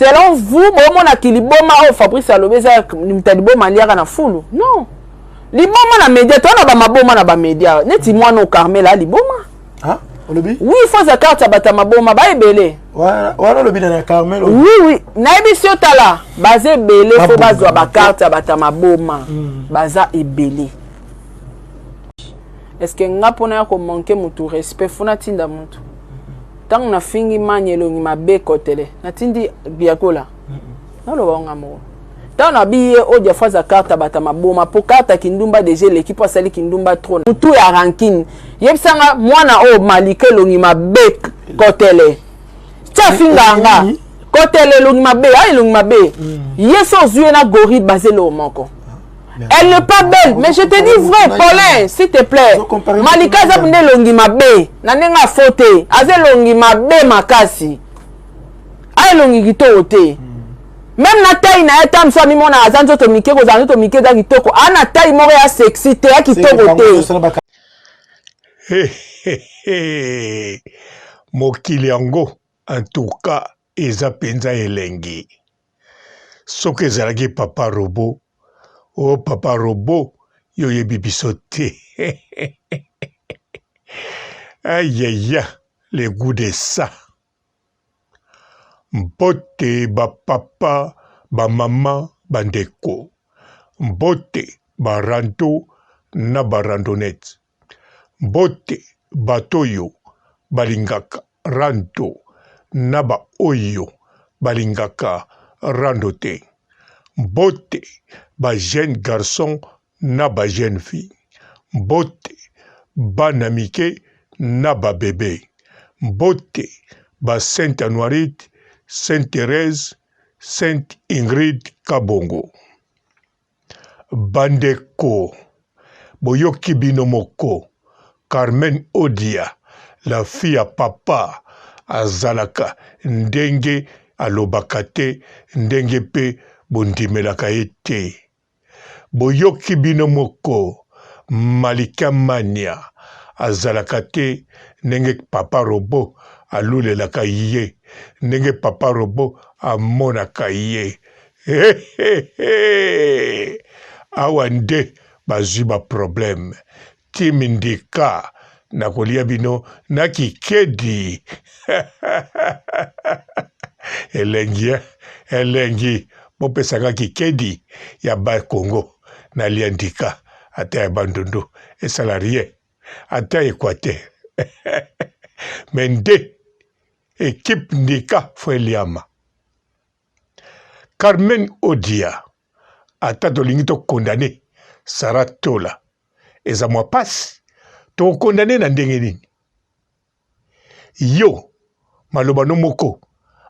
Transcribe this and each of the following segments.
Selon vous, bomonaki liboma oyo Fabrice alobi eza moto ya liboma aliaka na fulu? Non, liboma na media, toa na bamaboma na bamedia neti mwana o Carmela liboma. Ah, olobi? Oui, faut aza carte ya bato ya maboma ba ebele. Wana olobi na Carmel? Oui, nayebisi yo, tala, baza ebele, faut bazwa bacarte ya bato ya maboma. Baza ebele. Est ce que nga mpona ya komanquer motu respect, faut natinda motu? Ntango nafingi mani elongi mabe kotele, natindi biakola naloba nga moko. Ntango nabi ye oyo dia aza carte ya bato ya maboma, mpo carte ya kindumba deja eleki, mpo asali kindumba trop, mutu ya rancune. Yebisanga, mwana oyo Malika elongi mabe kotele ti afinga nga kotele elongi mabe, a elongi mabe. Ye so ozwi ye na gorille, baza eloko moko. Elle n'est pas belle, mais je te dis vrai, Paulin, s'il te plaît. Malika aza nde elongi mabe na ndenge afo te, aza elongi mabe makasi, a elongi kitoko te. Même na taille na ye, ta mosu amimona aza nzoto mike, kozala nzoto mike eza kitoko, a na taille moko ya sexy te, ya kitoko te. Mokili yango en tout cas eza mpenza elengi. Soki ezalaki papa robot o, papa robot, yo oyebi biso te. Ayaya, le goût de ça. Mbote bapapa, bamama, bandeko, mbote barando na barandonnette, mbote bato oyo balingaka rando na baoyo balingaka rando te, mbote ba jeune garçon na ba jeune fille, mbote bana mike na ba bebe, mbote ba Sainte Anuarite, Sainte Therèse, Sainte Ingrid Kabongo. Bandeko, boyoki bino moko, Carmen Odia, la fille ya papa, azalaka ndenge alobaka te, ndenge mpe bondimelaka ye te. Boyoki bino moko, Malika Mania azalaka te ndenge papa robot alulelaka ye, ndenge papa robot amonaka ye. Hehehe! Awa nde bazwi ba problème. Team Ndika, nakolia bino na kikedi. Elengi eh? Elengi. Bopesa nga kikedi ya ba Congo, nalia ndika ata ya Bandundu, esala rien, ata Equateur. Mais nde equipe ndika faut eliama. Carmen Odia, ata tolingi to condamner Sarah Tola, eza mwa pasi. Tokokondane na ndenge nini? Yo maloba no moko,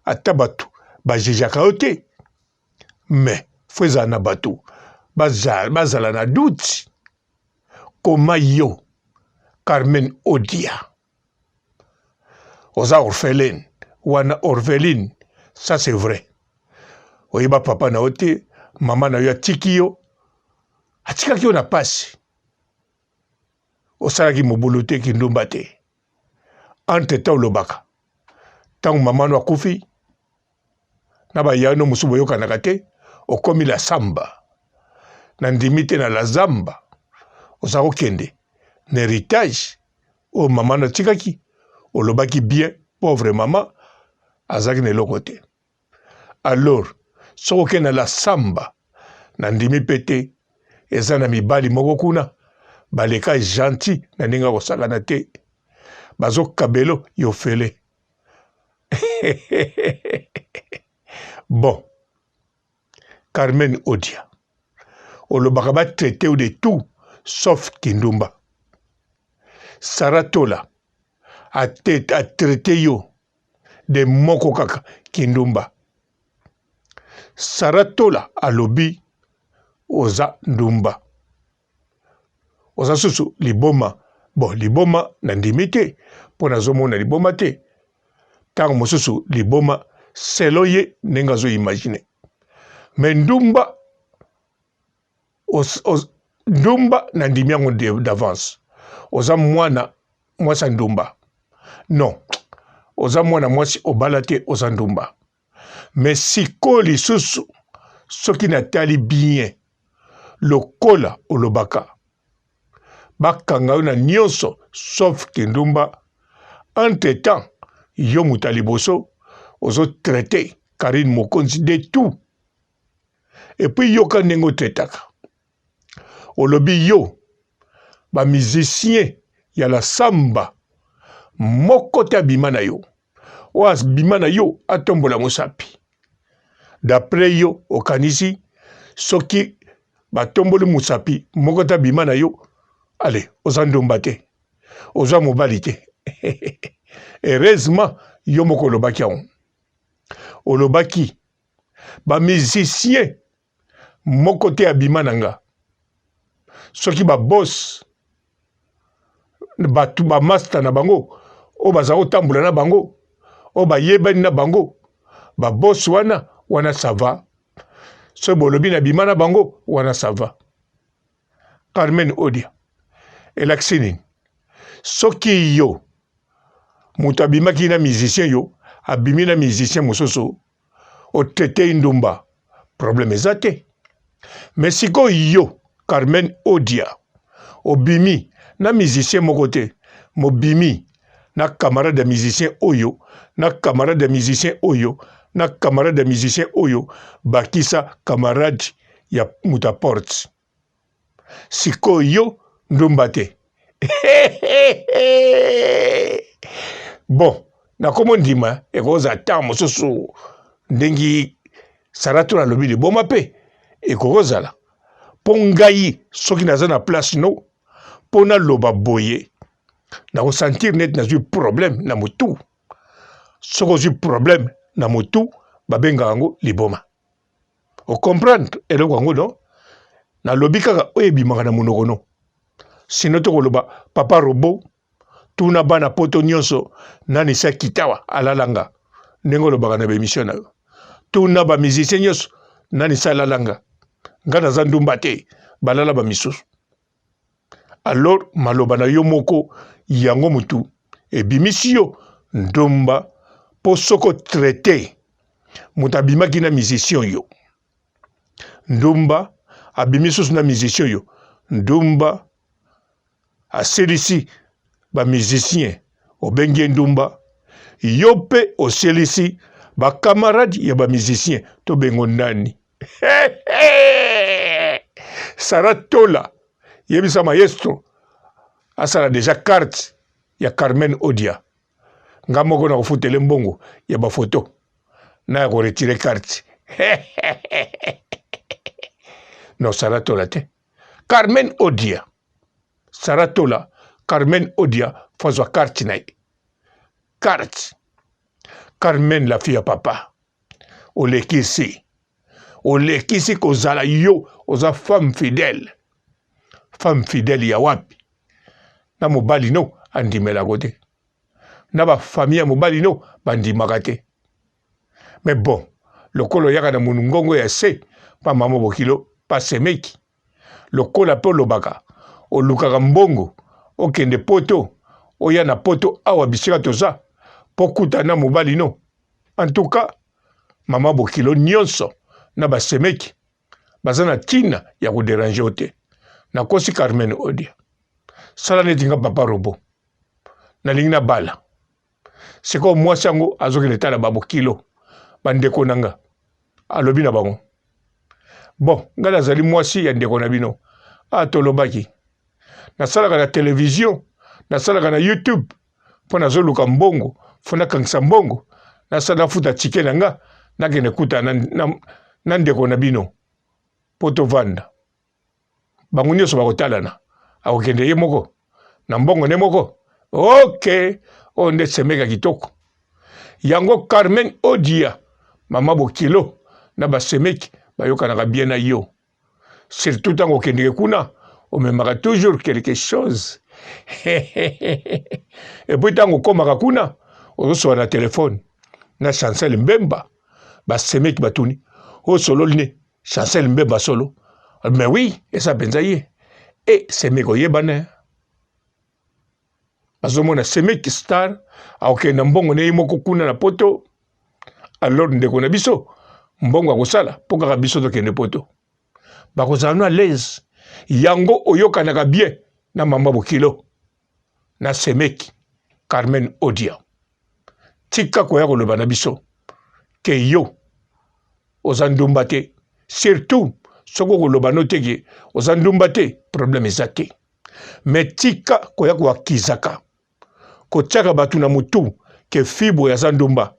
ata bato bajejaka yo te, mais fo ezala na bato bazala na doute. Koma yo Carmen Odia oza orpheline wana, orpheline, ça c'est vrai. Oyeba papa na yo te, mama na yo atiki yo, atikaki yo na pasi, osalaki mobulu te, kindumba te. Entre temps olobaka ntango mama no akufi na bayano mosusu boyokanaka te, okomi la samba, na ndimi te na la zamba oza kokende na heritage oyo mama no atikaki. Olobaki bien, pauvre mama azalaki na eloko te. Alors soki okende na la samba, na ndimi mpe te eza na mibali moko kuna baleka gentil na ndenge ya kosakana te, bazokabelo yo fele. Bon, Carmen Odia, olobaka batraite de tout sauf kindumba. Sarah Tola atraite yo de moko kaka, kindumba. Sarah Tola alobi oza ndumba, oza susu liboma. Bon, liboma nandimi te, mpo nazomona liboma te. Ntango mosusu liboma selo ye ndenge azoimagine, me ndumba ndumba nandimi yango d'avance. Oza mwana mwasi ya ndumba? Non, oza mwana mwasi obala te, oza ndumba. Mais sikoyo lisusu soki natali bien lokola olobaka bakanga yo na nionso sauf kindumba, entre temps yo moto ya liboso ozo traite Carine Mokonzi de tout et puis yoka ndenge otraitaka olobi yo ba musiciens ya la samba moko te abima na yo oyo abima na yo atombola mosapi d'après yo okanisi soki batomboli mosapi moko te abima na yo ale oza ndumba te oza mobali te heureusement yo moko olobaki yango olobaki ba musicien moko te abima na nga soki ba boss bato ba masta na bango oyo baza kotambola na bango oyo bayebani na bango ba boss wana wana ça va soki bolobi na bima na bango wana ça va Carmen Odia elakisi nini soki yo moto abimaki na musicien yo abimi na musicien mosusu otraite ndumba problème eza te mais sikoyo yo Carmen Odia obimi na musicien moko te mobimi na camarade ya musicien oyo na camarade ya musicien oyo na camarade ya musicien oyo bakisa camarade ya moto ya porte sikoyo yo ndumba te bon nakomo ndima ekozala ntango mosusu ndenge saratola alobi liboma mpe ekokozala mpo ngai soki naza na place no mpo naloba boye nakosentir neti nazwi problème na motu soki ozwi problème na motu babengaka yango liboma O comprendre eloko yango non? Nalobi kaka oyo ebimaka na monoko no. Sinon tokoloba papa robot tuna bana poto nyonso nani si akitawa alala nga ndenge olobaka na bemission na yo. Tuna ba musicien nyonso nani si alala nga. Nga naza ndumba te balala ba misusu. Alors maloba na yo moko yango mutu ebimisi yo ndumba po soko traite moto abimaki na musicien yo ndumba abimi susu na musicien yo ndumba asilisi ba musicien obengi ye ndumba yo mpe osilisi ba camarade ya ba musicien tobengo nani Sarah Tola yebisa maestro asala deja carte ya Carmen Odia nga moko na kofutele mbongo ya ba photo na ya ko retirer carte non Sarah Tola te Carmen Odia Sarah Tola Carmen Odia fazwa carte na ye carte Carmen la fille ya papa olekisi olekisi kozala yo oza femme fidèle femme fidèle ya wapi na mobali no andimelako te na bafamille ya mobali no bandimaka te mais bon lokola oyaka na mongongo ya se pa mama bokilo pa semeki lokola mpe olobaka olukaka mbongo okende poto oya na poto awa bisika toza mpo kuta na mobali no en tout cas mama bokilo nyonso na basemeki baza na ntina ya koderange yo te nakosi carmen odia sala neti nga papa robo nalingi nabala sikoyo mwasi yango azokende tala babokilo bandeko na nga alobi na bango bon ngai nazali mwasi ya ndeko na bino a ah, tolobaki nasalaka na televizio nasalaka na youtube mpo nazoluka mbongo fo nakangisa mbongo nasala nafuta tike na nga nakende kuta na, na, na ndeko na bino mpo tovanda bango nyonso bakotalana akokende ye moko na mbongo nde moko ok oyo nde semeka kitoko yango carmen odia mama bokilo na basemeki bayokanaka bien na yo surtout ntango okendeke kuna omemaka toujours quelque chose epuis ntango okomaka kuna ozosola na telefone na chancel mbemba basemeki batuni osololi ne chancel mbemba solo mais oui eza mpenza ye e semeki oyebana bazomona semeki star akokende na mbongo na ye moko kuna na poto. Alors ndeko na biso mbongo akosala mpo kaka biso tokende poto. Bakozala no à l'aise. Yango oyokanaka bien na mama bokilo na semeki Carmen Odia. Tika koya koloba na biso ke yo oza ndumba te, surtout soki okoloba no te ke oza ndumba te, problème eza te. Mais tika koya koakizaka kotiaka bato na mutu ke fibo aza ndumba,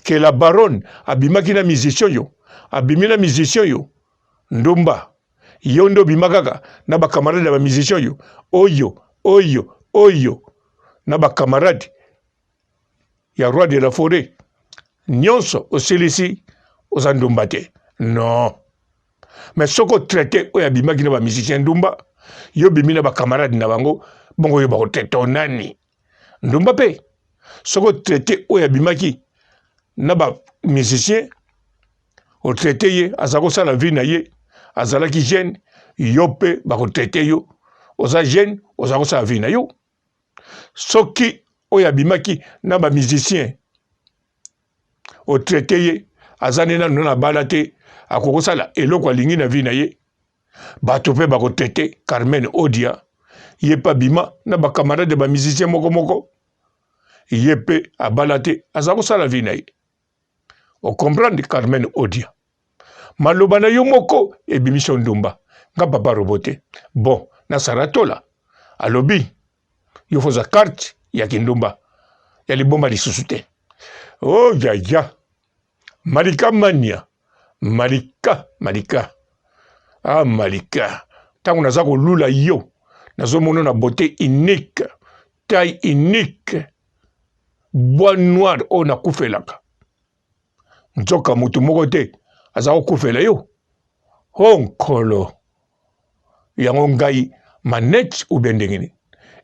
ke la baronne abimaki na musicien yo, abimi na musicien yo ndumba, yo nde obima kaka na ba camarade ya ba musicien yo, oyo oyo oyo na ba camarade ya roi de la forêt nyonso osilisi oza ndumba te. Non, mais soki otraite oyo abimaki na ba musicien ndumba, yo obimi na ba camarade na bango, bongo yo bakotraite o nani ndumba? Mpe soki otraite oyo abimaki na ba musicien, otraite ye aza kosala vie na ye, azalaki jeune, yo mpe bakotraite yo oza jeune, oza kosala vie na yo. Soki oyo abimaki na ba musicien otraite ye aza nde nanu na bala te, akoki kosala eloko alingi na vie na ye, bato mpe bakotraite Carmen Odia, ye mpe abima na ba camarade ya ba musicien moko moko, ye mpe abala te, aza kosala vie na ye. Ocomprendre Carmen Odia, maloba na yo moko ebimisi yo ndumba. Nga papa robo te. Bon, na Saratola alobi yo foza carte ya kindumba ya liboma lisusu te. Oh yaya Malika mania, Malika, Malika, ah Malika, ntango naza kolula yo nazomona na beauté unique, taille unique, bois noir oyo nakufelaka. Nzoka moto moko te aza kokufela yo. O nkolo, yango ngai manette ou bien ndenge nini?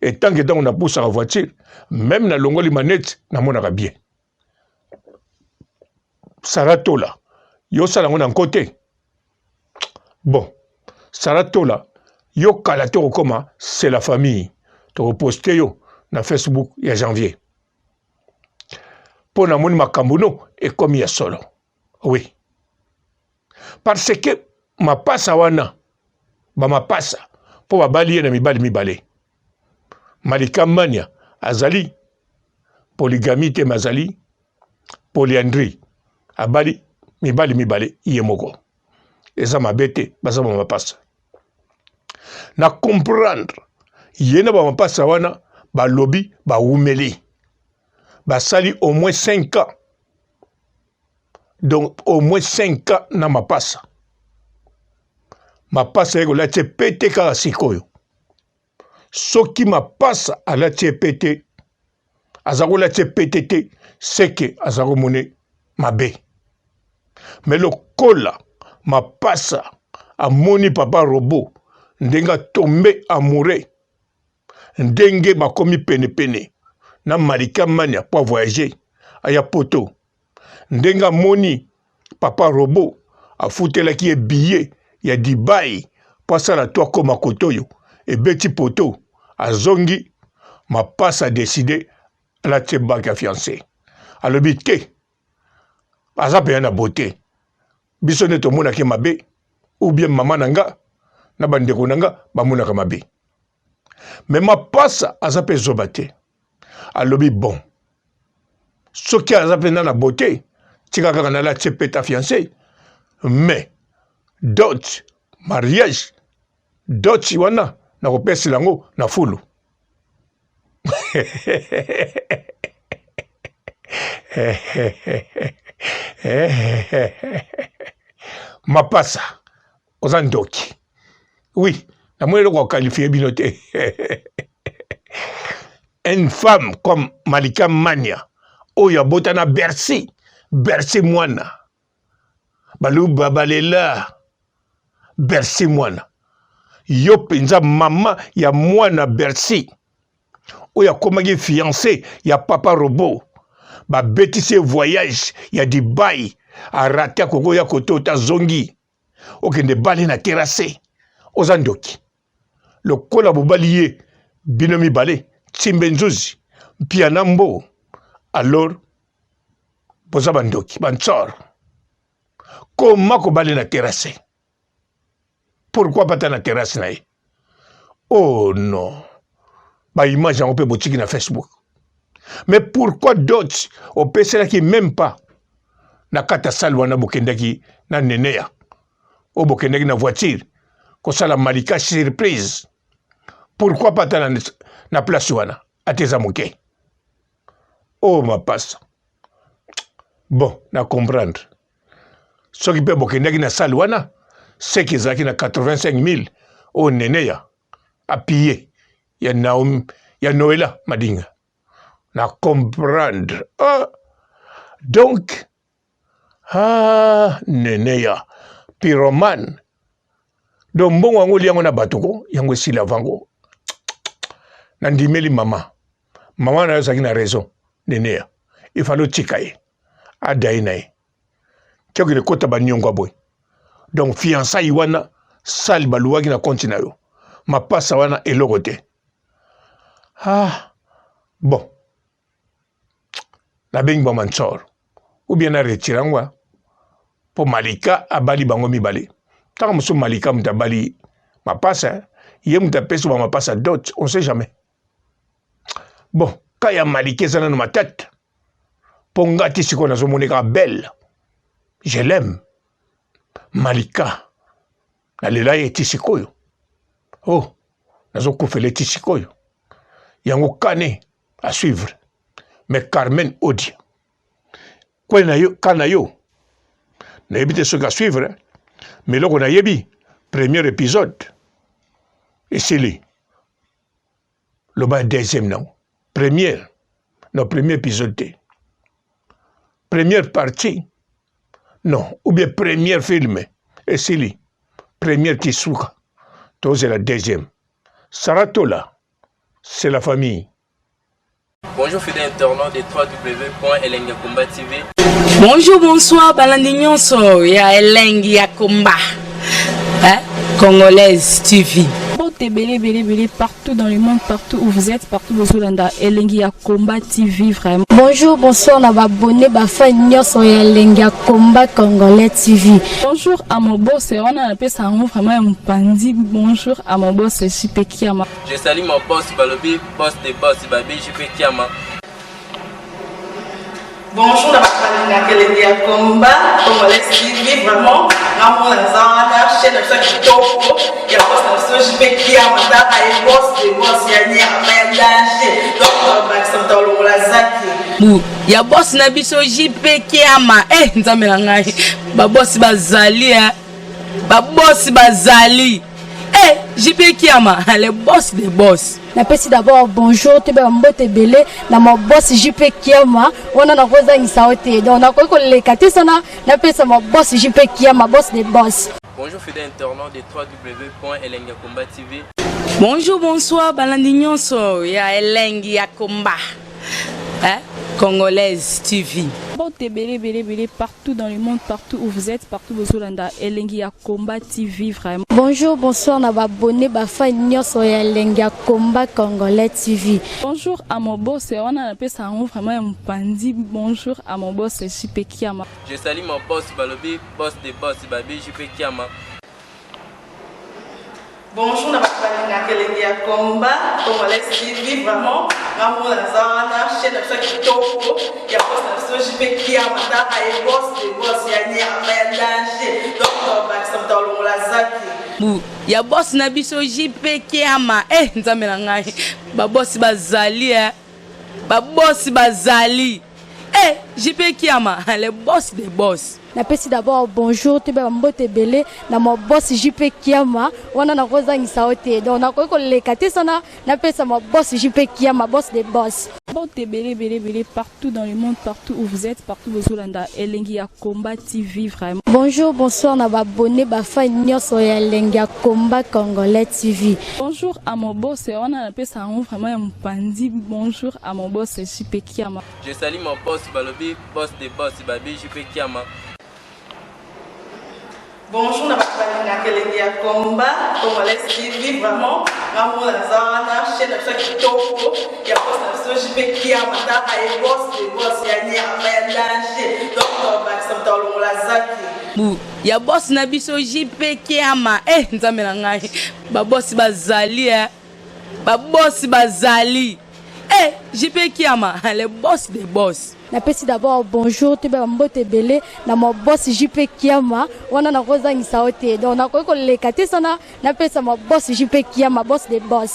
Etanke ntango napusaka voiture, meme nalongoli manette namonaka bien. Sarah Tola, yo osala yango na nko te. Bon, Sarah Tola, yo kala te okokoma c'est la famille. Tokoposte yo na Facebook ya janvier. Mpo namoni makambo no ekomi ya solo. Oui. Parce que mapasa wana, ba mapasa, mpo babali ye na mibali mibale. Malika Mania azali polygamie te, mais azali polyandrie. Abali mibali mibale ye moko. Eza mabe te, baza ba mapasa. Na comprendre ye na ba mapasa wana balobi bawumeli. Basali au moins 5 ans. Donc au moins 5 ans na mapasa. Mapasa ye kolati ye pete kaka sikoyo. Soki mapasa alati ye pete, aza kolati ye pete te, seke aza komone mabe. Me lokola mapasa amoni papa robot ndenge atombe amoureux, ndenge bakomi penepene na Malika Mania po avoyager aya poto, ndenge amoni papa robot afutelaki ye billet ya Dubai po asala to akoma kote oyo ebeti poto, azongi mapasa decide alati ye bague ya fiance, alobi te aza mpenza na beauté, biso nde tomonaki mabe ou bien mama na nga na bandeko na nga bamonaka mabe. Me mapasa aza mpe zoba te, alobi bon soki aza mpenza na beauté tika kaka nalati ye peta fiancé, mais dot mariage dot wana nakopesela yango na fulu. Mapasa oza ndoki. Oui, namoni eloko ya bino te. Une femme comme Malika Mania oyo abota na Bercy, Bercy mwana baluba balela Bercy mwana, yo mpenza mama ya mwana Bercy oyo akomaki fiancé ya papa robot, babetisi ye voyage ya Dubai, arate akoki oya kote ota azongi okende bale na terrasse. Oza ndoki lokola bobali ye bino mibale tsimbe nzuzi mpia na mbo. Alors Boza bandoki, bantsor. Koma kobali na terrasse? Pourquoi pata na terrasse na ye? Oh non. Ba image yango mpe botiki na Facebook. Mais pourquoi dot opeselaki même pas na kati ya salle wana bokendaki na Neneya oyo bokendaki na voiture kosala Malika surprise? Pourquoi pas ata na, na place wana ata eza moke? Oh mapasa. Bon, na comprendre. Soki mpe bokendaki na salle wana, seki ezalaki na 85000 oyo Neneya apille ya Naomi, ya Noela Madinga. Na comprendre. Ah. Donc, ah, Neneya pyromane. Donc mbongo yango oliango na bato ko, yango esila vango. Nandimeli mama. Mama na yo azalaki na raison, Neneya. Il fallait otika ye. Adaye na ye. Tiokende kota ba niongo ya boye. Donc fiançailles wana salle baluwaki na compte na yo. Mapasa wana eloko te. Ah, bon. Nabengi ba mansor. Ou bien na retire yango mpo Malika abali bango mibale. Ntango mosusu Malika moto abali mapasa, ye moto apesi ba mapasa dot, on sait jamais. Bon, ka ya Malika eza nano matata. Mpo nga ti sikoyo nazomona kaka belle. Je l'aime. Malika. Nalela ye ti sikoyo. Oh, nazokufela ye ti sikoyo. Yango kane à suivre. Mais Carmen Odia. Kwe na yo, ka na yo. Nayebi te soki à suivre. Mais eloko nayebi, premier épisode esili. Loba deuxième nango. Première. Non, premier épisode te. Première partie. Non, ou bien première film. Esili. Première tisuka. Tozela deuxième. Saratola, c'est la famille. Bonjour fidèles internautes de www.elengiyakomba TV. Bonjour, bonsoir, balandi nyonso ya Elengi ya Komba. Hein? Congolaise TV. Mbote ebele ebele ebele partout dans le monde, partout où vous êtes, partout bozolanda Elengi ya Combat TV vraiment. Bonjour, bonsoir na ba abonné ba fan nyonso ya Elengi ya Combat Congolais TV. Bonjour à mon boss, wana napesa yango vraiment ya mopanzi. Bonjour à mon boss JP Kiama. Je salue mon boss Balobi, boss de boss Babi JP Kiama. Bonjour na bato balingaka elengi ya combat congolais TV vraiment ngamona naza wana chaîne na biso ya kitoko ya boss na biso JP Kiama tala ye boss de boss ya nyama ya danger donc bakisa moto alongola zaki Bu ya boss na biso JP Kiama eh nzambe na ngai ba boss bazali eh ba boss bazali eh JP Kiama le boss de boss. Napesi d'abord bonjour toyeba mbote ebele na ma boss JP Kiama wana nakozangisa yo te donc nakoki koleka te sana napesa ma boss JP Kiama boss de boss. Bonjour fidèles internautes de www.elengiyakomba TV. Bonjour, bonsoir, balandi nyonso ya Elengi ya Komba. Hein? Congolaise TV. Mbote ebele ebele ebele partout dans le monde, partout où vous êtes, partout bozolanda Elengi ya Combat TV vraiment. Bonjour, bonsoir na ba abonné ba fan nyonso ya Elengi ya Combat Congolais TV. Bonjour à mon boss, wana napesa yango vraiment ya mopanzi. Bonjour à mon boss JP Kiama. Je salue mon boss Balobi, boss de boss Babi JP Kiama. Bonjour na bato balingaka elengi ya combat congolais TV vraiment ngamona naza wana chaîne na biso ya kitoko ya boss na biso JP Kiama tala ye boss de boss ya nyama ya danger donc bakisa moto alongola zaki Bu ya boss na biso JP Kiama eh nzambe na ngai ba boss bazali eh ba boss bazali eh JP Kiama le boss de boss. Napesi d'abord bonjour toyeba mbote ebele na ma boss JP Kiama wana nakozangisa yo te donc nakoki koleka te sana napesa ma boss JP Kiama boss de boss. Mbote ebele ebele ebele partout dans le monde, partout où vous êtes, partout bozolanda Elengi ya Combat TV vraiment. Bonjour, bonsoir na ba abonné ba fan nyonso ya Elengi ya Combat Congolais TV. Bonjour à mon boss, wana napesa yango vraiment ya mopanzi. Bonjour à mon boss JP Kiama. Je salue mon boss Balobi, boss de boss Babi JP Kiama. Bonjour na bato Balingaka elengi ya combat congolais TV. Vraiment, ngambo naza wana, chaîne na biso ya kitoko ya boss na biso JP Kiama, taka ye boss de boss ya nyama ya danger. Donc tobakisa moto alongola zaki Bu ya boss na biso JP Kiama. Eh, Nzambe na ngai, babosi bazali, eh. Babosi bazali, eh, JP Kiama, le boss de boss. Napesi d'abord bonjour, toyeba bambote ebele na ma boss JP Kiama. Wana nakozangisa yo te, donc nakoki koleka te sana napesa ma boss JP Kiama, boss de boss.